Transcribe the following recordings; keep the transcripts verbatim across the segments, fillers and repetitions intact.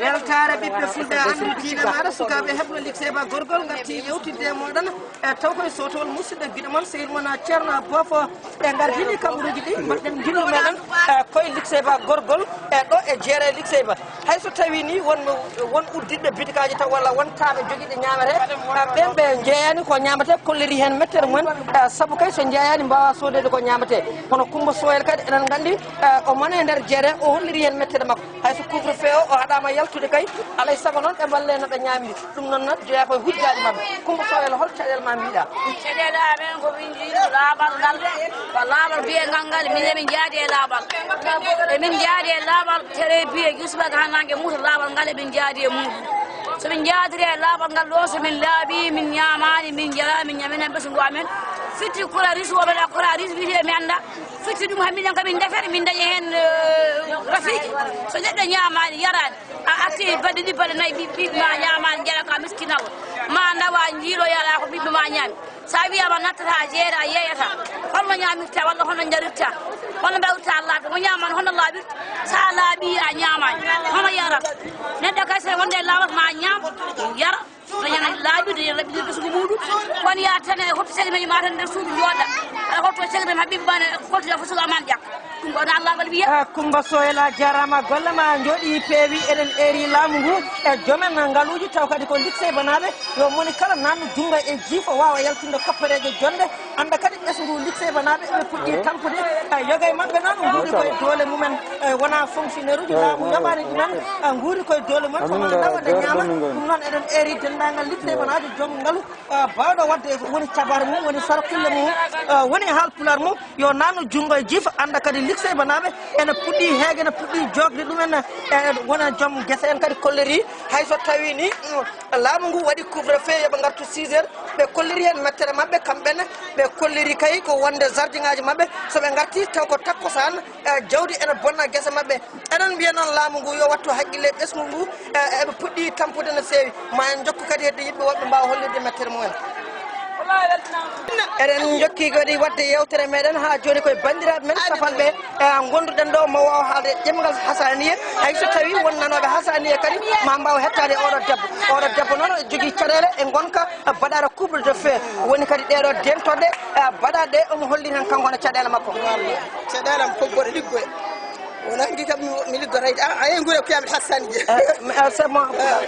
Weltaare ɓiɓɓe fulɓe, hannde diine maaɗa sukaaɓe heɓno likseyba gorgol ngarti yewtidde e mooɗon. E taw koye sotowol musidɗo giɗo mon sehil mon Ceerno Bofo. Ɓe ngardini kaɓruuji ɗi mbaɗɗen njillu meɗen, e koye likseyba gorgol, e ɗo e jeere likseyba. Hay so tawi ni won, won uddiɗɓe bitikaaji taw walla won taaɓe jogiiɗe ñaamete, e ɓen ɓe njeeyani ko ñaamete, kolliri heen mettere mumen, e sabu kay so njeeyani mbaawa soodede ko ñaamete. Kono Coumba Soyel kadi eɗen nganndi, e o mone e nder jeere, o holliri heen mettere makko. Hay so couvre-feu o, o haɗaama yaltude kay, alay sago noon ɓe mballe no ɓe ñaamiri. Ɗum noon noon jeyaa koye hujjaaji maɓɓe. Coumba Soyel, hol caɗeele ma mbiɗa? Caɗeele amen ko min njiɗi ko laaɓal ngal, ko laaɓal biyegal ngal, min emin njaadi e laaɓal. Emin njaadi e laaɓal, tere biye Yusufa ka hannanke Muusa laaɓal ngal emin njaadi e muɗum. So min njaadiri e laaɓal ngal ɗo, so min laaɓi, min ñaamaani, min njaraani, min ñaminani ɓesngu amen. Fitti kora ris, woɓe la kora ris, wiyetee mi annda. Fitti ɗum, haa minen ko min ndefere, min daña heen, eh, rafiiji. So neɗɗo ñaamaani, yaraani, a arti balɗe ɗiɗi, balɗe nayi, ɓi-, ɓiɓɓe ma ñaamaani, njara ka miskinawol. Ma ndawa njiiloya alaa ko ɓiɓɓe ma ñaami. So a wiyaama nattata, a jeera, a yeeyata. Holno ñaamirta walla hono njarirta? Hono mbaawirta laaɓde? Mo ñaamaani, hono laaɓirta? So a laaɓi, a ñaamaani, hono yarata? Neɗɗo kay, so wonde e laawol, ma ñaam, yara. Dañana laaɓude, ene laɓɓiɗi ɓesngu muɗum. Kono yaha tan e hotto caggal ma tan nder suudu jooɗa. Aɗa hotto caggal ma ɓiɓɓe ma ne koltoɗa fof suka man ƴakka. Ɗum ko wona laaɓal wiya. Ah, Coumba Soyel, a jaaraama, golle ma njooɗi peewi, eɗen eeri laamu ngu e joomen ngaluuji taw kadi ko likseybanaaɓe, yo moni kala naatnu junngo e jiifo waawa yaltinde koppereeje jonde. Annda kadi ɓesngu likseybanaaɓe ɓe puɗɗi tampude, eh, yoga e maɓɓe noon nguuri koye doole mumen, eh, wona fonctionnaire uji laamu yoɓaani ɗumen, eh, nguuri koye doole mumen, kono ndawa nde ñaama. Ɗum noon eɗen eeri denndaangal likseybanaajo joom ngalu, eh, baawɗo waɗde woni cabar mum, woni sarkulle mum, eh, woni haalpulaar mum, yo naatnu junngo e jiifo, annda kadi likseybanaaɓe ene puɗɗi heege, ene puɗɗi jookde ɗumen, eh, wona joom gese en kadi kolleri, hay so tawi ni, mm, laamu ngu waɗi couvre-feu, yo ɓe ngartu six heures, ɓe kolliri heen mettere maɓɓe, kamɓe ne, ɓe kolliri kay ko wonde jardin ŋaaji maɓɓe, so ɓe ngarti taw ko takkusaan, e, jawdi ene bonna gese maɓɓe. Eɗen mbiya noon laamu ngu yo wattu haqqille e ɓesngu ngu, e, eɓe puɗɗi tampude no feewi. Ma en njokku kadi hedde yimɓe woɓɓe mbaawa hollirde mettere mumen. Eɗen njokki kadi waɗde yewtere meɗen haa jooni koye banndiraaɓe men safalɓe, e, ngonduɗen ɗo, mo waawa haalde ɗemngal Hasaniya. Hay so tawi won nanooɓe Hasaniya kadi ma mbaaw hettaade oɗo debbo. Oɗo debbo noon jogii caɗeele e ngonka baɗaɗo couvre-feu. Woni kadi ɗeɗo dentoɗe, e, baɗaɗe, omo holli heen kanko ne caɗeele makko. Caɗeele am ko goɗɗo liggoya. Wona hanki kam mi, mi liggoto hay, a, a, e nguure ko yam Hasaniya. Eh, mais, eh, c'est bon. Eh,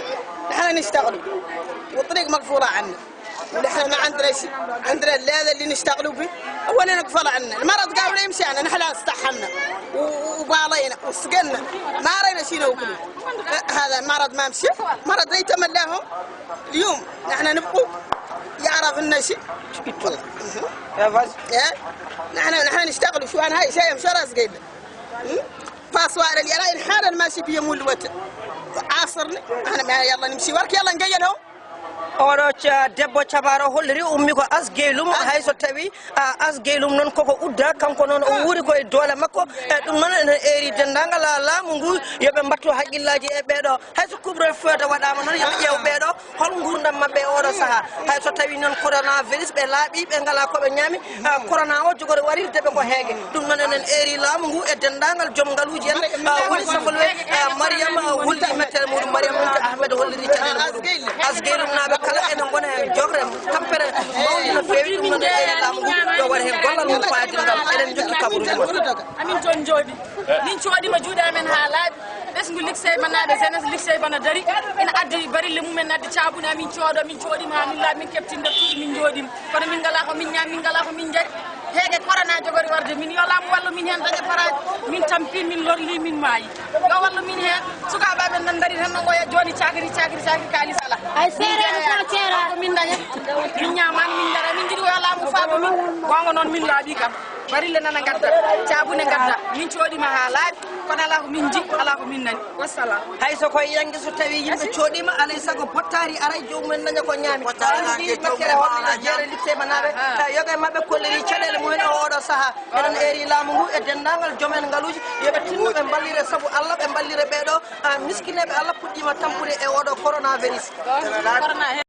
نحن نشتغل والطريق مقفولة عنا. ونحن ما عندنا شيء. عندنا الليلة اللي نشتغلوا به، هو اللي نقفل عنا. المرض قالوا لي مشينا، نحن استحمنا. و-، و-، وبالينا، وسقنا. ما رينا شيء ناكله. أه، هذا المرض ما مشي. مرض ليت من لهم. اليوم نحن نبقوا يعرف لنا شيء. يا فاز. إيه؟ نحن، نحن نشتغلوا شو، أنا هاي شيء مش راسقي. فاسوار اللي رأي الحال الماشي بيمول وت. عاصرني. أنا ما يلا نمشي ورك، يلا نقيلهم. Oɗo ca-, debbo cabaaro holliri ummi ko asgeylum, hay so tawi, a, asgeylum noon koko udda, kanko noon o wuuri koye doole makko. E ɗum noon ene eeri denndaangal, a, laamu ngu, yo ɓe mbattu haqqillaaji e ɓeeɗo. Hay so couvre-feu waɗaama noon, yo ɓe ƴeew ɓeeɗo, hol nguurndam maɓɓe e oɗo sahaa. Hay so tawi noon coronavirus ɓe laaɓi, ɓe ngalaa ko ɓe ñaami, a, corona o jogori warirde ɓe ko heege. Ɗum noon enen eeri laamu ngu e denndaangal joom ngaluuji en, a, woni safalɓe, a, Mariama, a, holli mettere muɗum, Mariama Binta Ahmed holliri caɗeele muɗum. Asgeylum naaɓe kala ene ngona e jogre, tampere mawnde no feewi. Ɗum noon eeri laamu ngu yo waɗ heen gollal mum faayidinngal. Eɗen njokki kabaruuji mon. Amin toon njooɗi. Min cooɗima juuɗe amen haa laaɓi. Ɓesngu Likseybanaaɓe, jeunesse Likseyba no dari. Ina addi barille mum en, addi caabune, amin cooɗo, min cooɗima haa min laaɓi, min keɓti nder cuuɗi, min njooɗima. Kono min ngalaa ko min ñaami, min ngalaa ko min njari. Heege corona jogori warde min. Yo laamu wallu min heen, daña baraaji. Min tampi, min lorli, min maayi. Yo wallu min heen. Sukaaɓe amen nan ndari tan no ngoya jooni, cakri, cakri, cakri, kaalis alaa. Ay, seereer ko ceera. Ko min daña. Min ñaamaani, min njaraani, min njiɗi ko yo laamu faabo min. Goonga noon, min laaɓi kam. Barille nana ngadda, caabune ngadda. Min cooɗima haa laaɓi, kono alaa ko min nji, alaa ko min nani. Wassalam. Hay so koye yanke, so tawi yimɓe cooɗima, alay sago bottaari aray, joomum en daña ko ñaami. Bottaari aray, joomum en daña ko ñaami. Jeere Likseybanaaɓe, eh, yoga e maɓɓe kolliri caɗeele mumen e oɗo sahaa. Eɗen eeri laamu ngu e denndaangal joom en ngaluuji, yo ɓe tinno ɓe mballire sabu Allah, ɓe mballire ɓeeɗo, ah, miskineeɓe Allah puɗɗiima tampude e oɗo coronavirus. Corona he-